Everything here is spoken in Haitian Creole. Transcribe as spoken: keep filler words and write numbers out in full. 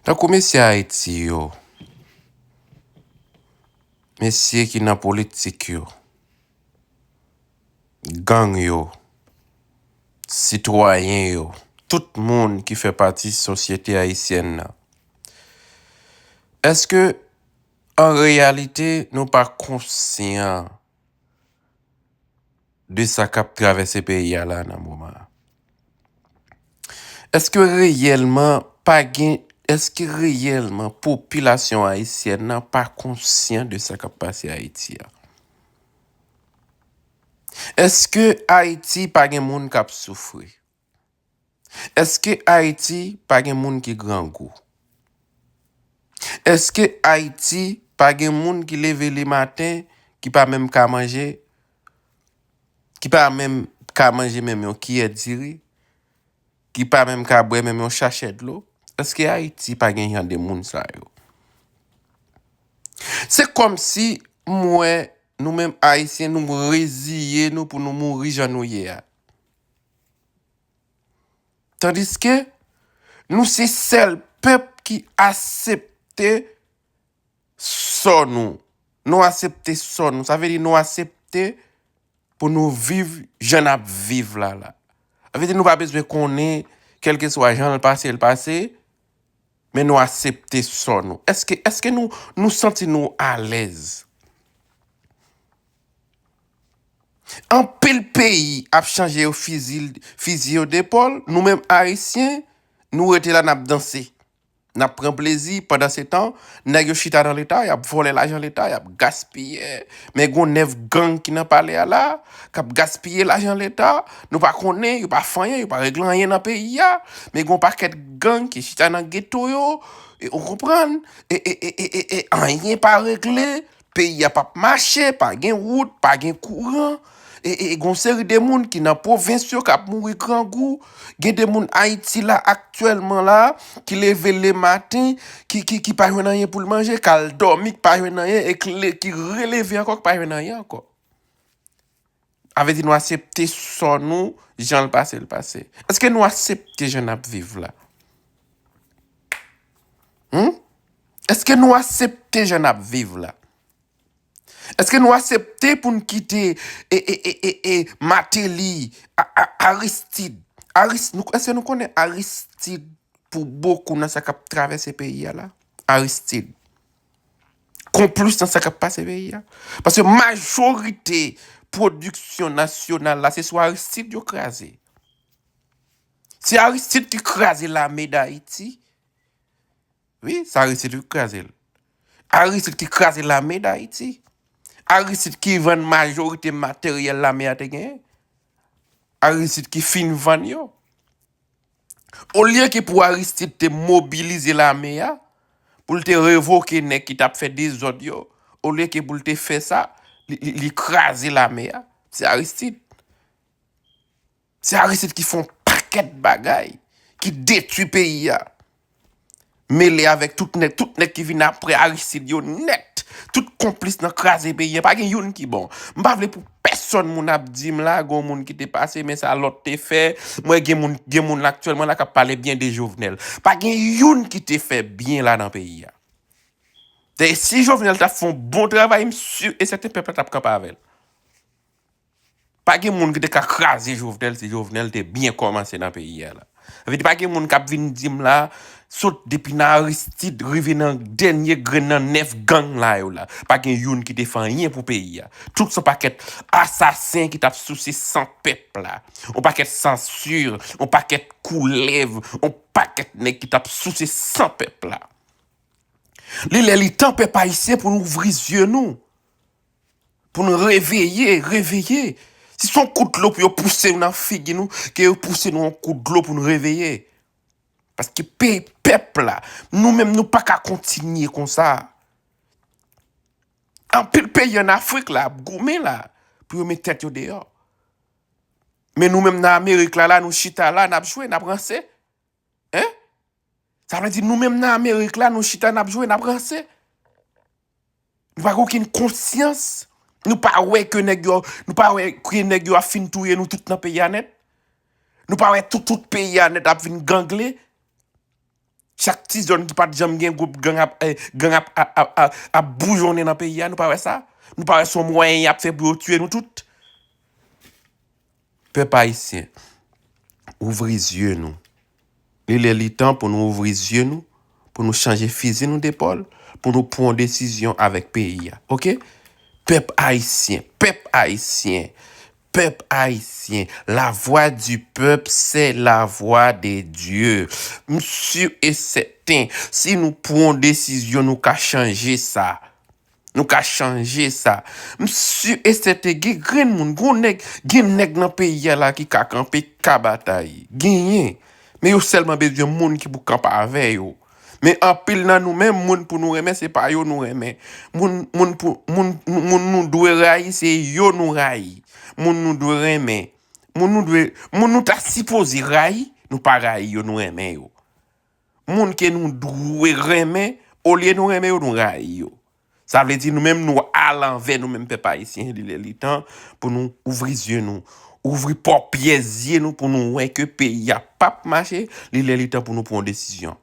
Tankou mesye Ayiti yo, mesye ki nan politik yo, gang yo, sitwayen yo, tout moun ki fè pati sosyete ayisyèn nan. Èske, an reyalite, nou pa konsyan de sa k ap travèse peyi a la nan moman an? Èske reyèlman pa gen, èske reyèlman popilasyon ayisyèn nan pa konsyan de sa k ap pase Ayiti a? Èske Ayiti pa gen moun k ap soufri? Èske Ayiti pa gen moun ki grangou? Èske Ayiti pa gen moun ki leve le maten, ki pa menm ka manje, ki pa menm ka manje menm yon kiyè diri, ki pa menm ka bwè menm yon chachè dlo? Èske Ayiti pa gen jan de moun sa yo? Se kòmsi m wè nou menm Ayisyen, nou reziye nou pou nou mouri jan nou ye a. Tandiske nou se sèl pèp ki aksepte sò nou. Nou aksepte sò nou. Sa vle di nou aksepte pou nou viv jan n ap viv la la. Sa vle di nou pa bezwen konnen, kèlkeswa jan l pase, l pase, men nou aksepte sò nou. Èske, èske nou, nou santi nou alèz? Anpil peyi ap chanje yo fizi, fizi yo depòl. Nou menm Ayisyen, nou rete la, n ap danse. N ap pran plezi. Pandansetan, nèg yo chita nan Leta, y ap vòlè lajan Leta, y ap gaspiye. Men gon nèf gang ki nan palè a la, k ap gaspiye lajan Leta. Nou pa konnen, yo pa fè anyen, yo pa regle anyen nan peyi a. Men gon pakèt gang ki chita nan geto yo, e, ou konprann? E, e, e, e, e, e anyen pa regle. Peyi a p ap mache, pa gen wout, pa gen kouran. E, e, e gon seri de moun ki nan pwovens yo k ap mouri grangou. Gen de moun Ayiti la, aktyèlman la, ki leve le maten, ki, ki, ki pa jwenn anyen pou l manje, k al dòmi, k pa jwenn anyen, e ki le-, ki releve ankò, k pa jwenn anyen ankò. Sa vle di nou aksepte sò nou, jan l pase, l pase. Èske nou aksepte jan n ap viv la? Hmm? Èske nou aksepte jan n ap viv la? Èske nou aksepte pou n kite, e, e, e, e, e, Martelly, a, a, Aristide? Aris-, nou, èske nou konnen Aristide pou bokou nan sa k ap travèse peyi a la? Aristide konplis nan sa k ap pase peyi a. Paske majorite pwodiksyon nasyonal la, se sou Aristide yo kraze. Se Aristide ki kraze lame Dayiti. Wi, se Aristide ki kraze l. Aristide ki kraze lame Dayiti. Aristide ki vann majorite materyèl lame a te genyen. Aristide ki fin vann yo. Olye ke pou Aristide te mobilize lame a, pou l te revoke nèg ki t ap fè dezòd yo, olye ke pou l te fè sa, li, li, li kraze lame a. Se Aristide. Se Aristide ki fè yon pakèt bagay, ki detwi peyi a. Mele avèk tout nèg, tout nèg ki vin apre Aristide yo nèt. Tout konplis nan kraze peyi a. Pa gen youn ki bon. M pa vle pou pèsonn moun ap di m la, gon moun ki te pase, men sa lòt te fè. Mwen gen moun, gen moun la aktyèlman la k ap pale byen de Jovenel. Pa gen youn ki te fè byen la nan peyi a. Dayè, si Jovenel t ap fè yon bon travay, m si e sèten pèp la t ap kanpe avè l. Pa gen moun ki te ka kraze Jovenel si Jovenel te byen kòmanse nan peyi a la. Sa vle di pa gen moun k ap vin di m la, sot depi nan Aristide rive nan dènye grenn nan nèf gang la yo la. Pa gen youn ki te fè anyen pou peyi a. Tout se yon pakèt asasen ki t ap souse san pèp la. Yon pakèt sansi, yon pakèt koulèv, yon pakèt nèg ki t ap souse san pèp la. Li lè li tan pèp ayisyen pou nou ouvri zye nou. Pou nou reveye, reveye. Si se yon kout dlo pou yo pouse nou nan figi nou, ke yo pouse nou yon kout dlo pou nou reveye. Paske peyi pèp la, nou menm nou pa ka kontinye konsa. Anpil peyi ann Afrik la ap goumen la pou yo met tèt yo deyò. Men nou menm nan Amerik la, la, nou chita la, n ap jwe, n ap ranse. Hein? Sa vle di nou menm nan Amerik la, nou chita, n ap jwe, n ap ranse. Nou pa gen okenn konsyans. Nou pa wè ke nèg yo, nou pa wè ke nèg yo ap fin touye nou tout nan peyi a nèt. Nou pa wè tout, tout peyi a nèt ap vin gangle. Chak ti zòn ki pa t janm gen gwoup gang ap, eh, gang ap, ap, ap, ap, ap boujonnen nan peyi a, nou pa wè sa? Nou pa wè se yon mwayen y ap fè pou yo tiye nou tout? Pèp ayisyen, ouvri zye nou. Li lè li tan pou nou ouvri zye nou, pou nou chanje fizi nou depòl, pou nou pran yon desizyon avèk peyi a. Oke? Pèp ayisyen, pèp ayisyen, pèp ayisyen, la voix du peuple, c'est la voix de Dieu. M si e sèten, si nou pran yon desizyon, nou ka chanje sa. Nou ka chanje sa. M si e sèten, gen grenn moun, gen nèg, gen nèg nan peyi a la ki ka kanpe, ka batay. Genyen. Men yo sèlman bezwen moun ki pou kanpe avè yo. Men anpil nan nou menm, moun pou nou renmen, se pa yo nou renmen. Moun, moun, pou, moun, moun nou dwe rayi, se yo nou rayi. Moun nou dwe renmen. Moun nou dwe, moun nou ta sipoze rayi, nou pa rayi yo, nou renmen yo. Moun ke nou dwe renmen, olye nou renmen yo, nou rayi yo. Sa vle di nou menm nou alanvè, nou menm pèp ayisyen, li lè li tan pou nou ouvri zye nou, ouvri pòpyè zye nou pou nou wè ke peyi a p ap mache, li lè li tan pou nou pran yon desizyon.